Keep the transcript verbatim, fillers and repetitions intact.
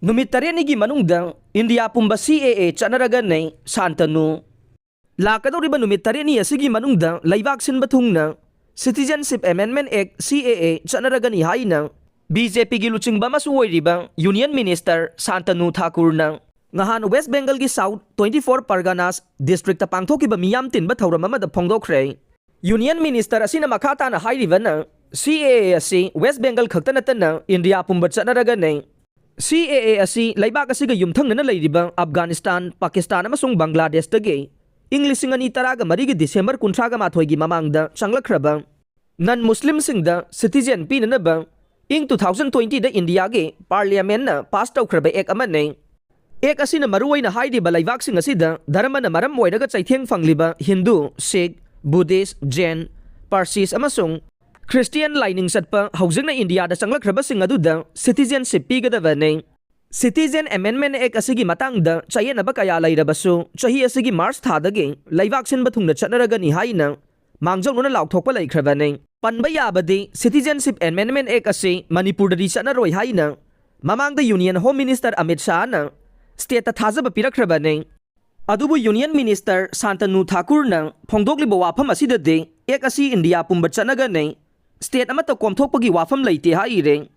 ꯅꯨꯃꯤꯠ ꯇꯔꯦꯠꯅꯤꯒꯤ ꯃꯅꯨꯡꯗ ꯏꯟꯗꯤꯌꯥ ꯄꯨꯝꯕ C A A ꯆꯠꯅꯔꯒꯅꯤ, ꯁꯥꯟꯇꯅꯨ꯫ ꯂꯥꯛꯀꯗꯧꯔꯤꯕ ꯅꯨꯃꯤꯠ ꯇꯔꯦꯠꯅꯤ ꯑꯁꯤꯒꯤ ꯃꯅꯨꯡꯗ ꯂꯩꯕꯥꯛ ꯁꯤꯟꯕ ꯊꯨꯡꯅ Citizenship Amendment Act, C A A, ꯆꯠꯅꯔꯒꯅꯤ ꯍꯥꯏꯅ B J Pꯒꯤ ꯂꯨꯆꯤꯡꯕ ꯑꯃꯁꯨ ꯑꯣꯏꯔꯤꯕ Union Minister ꯁꯥꯟꯇꯅꯨ ꯊꯥꯀꯨꯔꯅ ꯉꯍꯥꯟ West Bengalꯒꯤ South twenty four Parganas districtꯇ ꯄꯥꯡꯊꯣꯛꯈꯤꯕ ꯃꯤꯌꯥꯝ ꯇꯤꯟꯕ ꯊꯧꯔꯝ ꯑꯃꯗ ꯐꯣꯡꯗꯣꯛꯈ꯭ꯔꯦ꯫ Union Minister ꯑꯁꯤꯅ ꯃꯈꯥ ꯇꯥꯅ ꯍꯥꯏꯔꯤꯕꯅ, C A A ꯑꯁꯤ West Bengal ꯈꯛꯇ ꯅꯠꯇꯅ ꯏꯟꯗꯤꯌꯥ ꯄꯨꯝꯕ ꯆꯠꯅꯔꯒꯅꯤ꯫ C A A ꯑꯁꯤ ꯂꯩꯕꯥꯛ ꯑꯁꯤꯒ ꯌꯨꯝꯊꯪꯅꯅ ꯂꯩꯔꯤꯕ ꯑꯐꯒꯥꯅꯤꯁꯇꯥꯟ, ꯄꯥꯀꯤꯁꯇꯥꯟ ꯑꯃꯁꯨꯡ ꯕꯪꯒ꯭ꯂꯥꯗꯦꯁꯇꯒꯤ ꯏꯪ ꯂꯤꯁꯤꯡ ꯑꯅꯤ ꯇꯔꯥꯒ ꯃꯔꯤꯒꯤ ꯗꯤꯁꯦꯝꯕꯔ ꯀꯨꯟꯊ꯭ꯔꯥꯒ ꯃꯥꯊꯣꯏꯒꯤ ꯃꯃꯥꯡꯗ ꯆꯪꯂꯛꯈ꯭ꯔꯕ non Muslimꯁꯤꯡꯗ citizen ꯄꯤꯅꯅꯕ ꯏꯪ two thousand twentyꯗ ꯏꯟꯗꯤꯌꯥꯒꯤ Parliamentꯅ pass ꯇꯧꯈ꯭ꯔꯕ Act ꯑꯃꯅꯤ꯫ Act ꯑꯁꯤꯅ ꯃꯔꯨꯑꯣꯏꯅ ꯍꯥꯏꯔꯤꯕ ꯂꯩꯕꯥꯛꯁꯤꯡ ꯑꯁꯤꯗ ꯙꯔꯃꯅ ꯃꯔꯝ ꯑꯣꯏꯔꯒ ꯆꯩꯊꯦꯡ ꯐꯪꯂꯤꯕ ꯍꯤꯟꯗꯨ, ꯁꯤꯈ, ꯕꯨꯙꯤꯁ, ꯖꯦꯟ, ꯄꯥꯔꯁꯤꯁ ꯑꯃꯁꯨꯡ ꯈ꯭ꯔꯤꯁꯇꯤꯌꯥꯟ ꯂꯥꯏꯅꯤꯡ ꯆꯠꯄ ꯍꯧꯖꯤꯛꯅ ꯏꯟꯗꯤꯌꯥꯗ ꯆꯪꯂꯛꯈ꯭ꯔꯕꯁꯤꯡ ꯑꯗꯨꯗ citizenship ꯄꯤꯒꯗꯕꯅꯤ꯫ Citizen Amendment Act ꯑꯁꯤꯒꯤ ꯃꯇꯥꯡꯗ ꯆꯌꯦꯠꯅꯕ ꯀꯌꯥ ꯂꯩꯔꯕꯁꯨ, ꯆꯍꯤ ꯑꯁꯤꯒꯤ ꯃꯥꯔꯆ ꯊꯥꯗꯒꯤ ꯂꯩꯕꯥꯛ ꯁꯤꯟꯕ ꯊꯨꯡꯅ ꯆꯠꯅꯔꯒꯅꯤ ꯍꯥꯏꯅ ꯃꯥꯡꯖꯧꯅꯅ ꯂꯥꯎꯊꯣꯛꯄ ꯂꯩꯈ꯭ꯔꯕꯅꯤ꯫ ꯄꯟꯕ ꯌꯥꯕꯗꯤ, Citizenship Amendment Act ꯑꯁꯤ ꯃꯅꯤꯄꯨꯔꯗꯗꯤ ꯆꯠꯅꯔꯣꯏ ꯍꯥꯏꯅ ꯃꯃꯥꯡꯗ Union Home Minister ꯑꯃꯤꯠ ꯁꯥꯍꯅ stateꯇ ꯊꯥꯖꯕ ꯄꯤꯔꯛꯈ꯭ꯔꯕꯅꯤ꯫ ꯑꯗꯨꯕꯨ Union Minister ꯁꯥꯟꯇꯅꯨ ꯊꯥꯀꯨꯔꯅ ꯐꯣꯡꯗꯣꯛꯂꯤꯕ ꯋꯥꯐꯝ ꯑꯁꯤꯗꯗꯤ Act ꯑꯁꯤ ꯏꯟꯗꯤꯌꯥ ꯄꯨꯝꯕ ꯆꯠꯅꯒꯅꯤ, state ꯑꯃꯠꯇ ꯀꯣꯝꯊꯣꯛꯄꯒꯤ ꯋꯥꯐꯝ ꯂꯩꯇꯦ ꯍꯥꯏꯔꯦ꯫